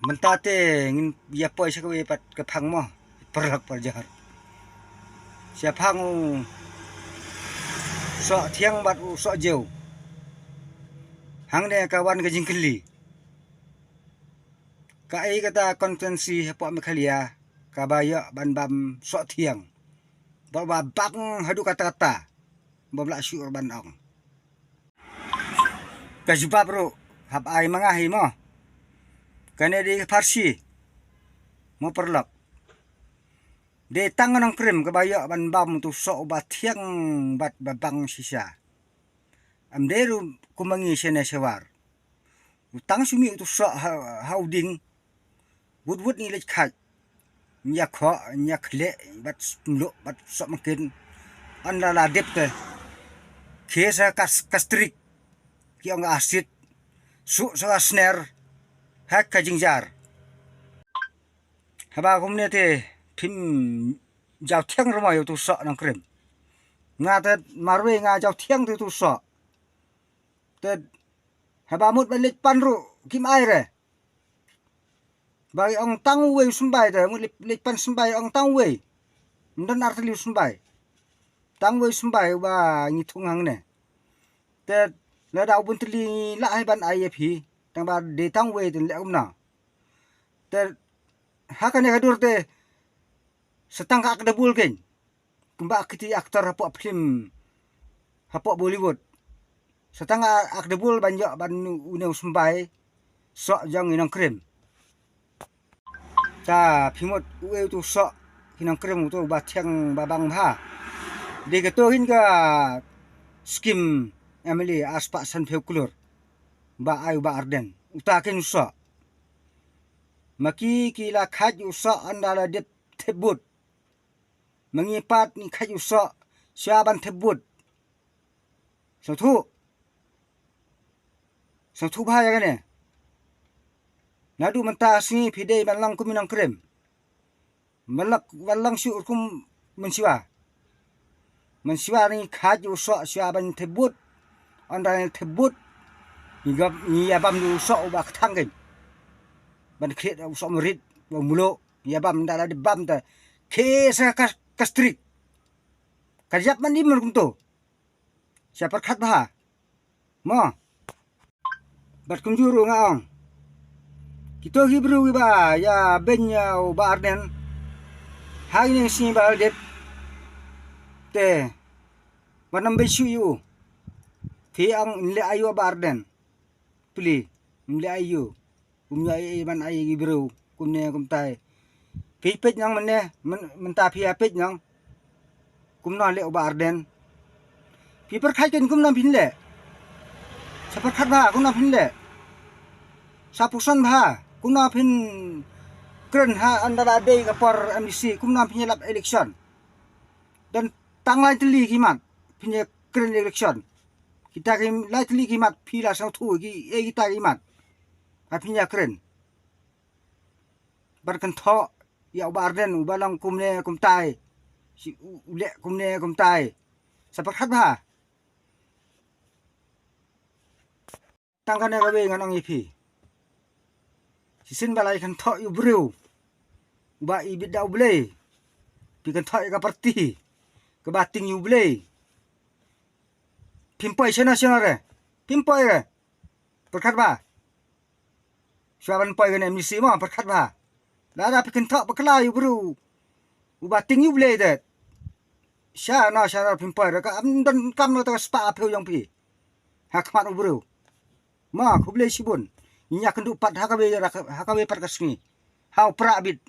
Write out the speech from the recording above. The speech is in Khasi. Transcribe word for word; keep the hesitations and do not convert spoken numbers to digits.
Mynta te ngin ïa poi sha kawei pat ka phang mo. Paralok parajor. Sha phang u Sohthiang bad u Sohjew. Hangne ka wan ka jingkylli. Kaei kata constituency hapoh Meghalaya kaba ïoh ban bam Sohthiang. Ba, ba bang haduh katta katta. Ba lah shuh ban ong. Ka jubab ruh hap ai ma nga hi mo. Kane dei ka pharshi. Mo paralok. Dei tang Nongkrem kaba ïoh ban bam utu u soh uba thiang bad ba bang shisha. Em dei ruh kum ma ngi shane shawar. U tang shu mih utu u soh ha, ha u ding. Wut wut ngi leit khait. Ngi ïa khoh, ngi ïa khleh, bad mluh, bad soh mangkin. Ynda la dep te. Khie sa ka, ka strik. Ki ong ka acid. Suh sa ka sner. Ha ka jingjar. Haba kumne te phim jaw thiang ruh mo ïa utu u soh Nongkrem. Nga te marwei nga jaw thiang te utu u soh. Te haba mut ba leit pan ruh kim ai re. Ba ki ong tang uwei u symbai te, mut leit, leit pan symbai ong tang uwei. Ym don ar tylli u symbai. Tang uwei u symbai uba ngi thung hangne. Te lada u bun tylli ngi lah hi ban ai ïa phi. Tang ba dei tang uwei te leh kumno. Te ha kane ka dur te sa tang ka ak da bul kein. Kumba kiti actor hapoh film hapoh Bollywood. Sa tang ka ak da bul ban ïoh ban une u symbai. Soh jong i Nongkrem. Ta phi mut uei utu u soh ki Nongkrem utu uba thiang ba bang bha. Dei kato hin ka skim M L A ar spah sanphew klur. Ba ai u Bah Ardent. Uta kein u soh. Ma ki ki la khait u soh ynda la dep thep vote. Ma ngi pat ngi khait u soh sha ban thep vote. Sngewthuh. Sngewthuh bha ïa kane. Naduh mynta sngi phi dei ban long kum i Nongkrem. Ban long, ban long shuh kum mynshuwa. Mynshuwa ngi khait u soh shuwa ban thep vote. Ynda ngi thep vote. Ngi gam, ngi ïa bam u soh uba kthang kein. Ban khlieh u soh marit, ba mluh, ngi ïa bam ynda la dep bam te. Khie sa ka, ka strik. Ka jap man im man kumto. Sha pyrkhat bha. Mo. Bad kumjuh ruh nga ong. Kito ki briew kiba ïa beiñ ïa u Bah Ardent. Ha kine ki sngi ba la dep. Te. Ban ym beiñ shuh ïa u. Phi ong ym leh aïu Bah Ardent. Pli. Ym leh aïu. Kum ïa ei ei ban ai ïa ki briew kumne kumtai. Phi peit nang mynne, myn-, mynta phi ïa peit nang. Kumno leh u Bah Ardent. Phi pyrkhat kein kumno phin leh. Sa pyrkhat bha kumno phin leh. Sa pyrshang bha kumno phin kren ha ynda la dei ka por M D C kumno phin ïalap election. Don tang lai tylli ki mat phin ïa kren election. Kita ki lai tylli ki mat phi la sngewthuh ki, eh, kita ki mat. Ha phin ïa kren. Ban kynthoh ïa u Bah Ardent uba long kumne kumtai. Shi u, u leh kumne kumtai. Sa pyrkhat bha. Tang kane kawei ngan ong ïa phi. Shisien ba la ïa kynthoh ïa u briew uba i bit da u Blei. Phi kynthoh ïa ka parti kaba tieng ïa u Blei. Phim poi shano shano re. Phim poi re. Pyrkhat bha. Shuwa ban poi kane M D C mo, pyrkhat bha. Lada phi kynthoh bakla ïa u briew uba tieng ïa u Blei te. Shano shano phim poi re, kam don kam na kata ka spah phew jong phi. Ha khmat u briew. Mo, khublei shibun. Ngin ïakynduh pat ha kawei, ha kawei pat ka sngi. Ha u Prah Bit.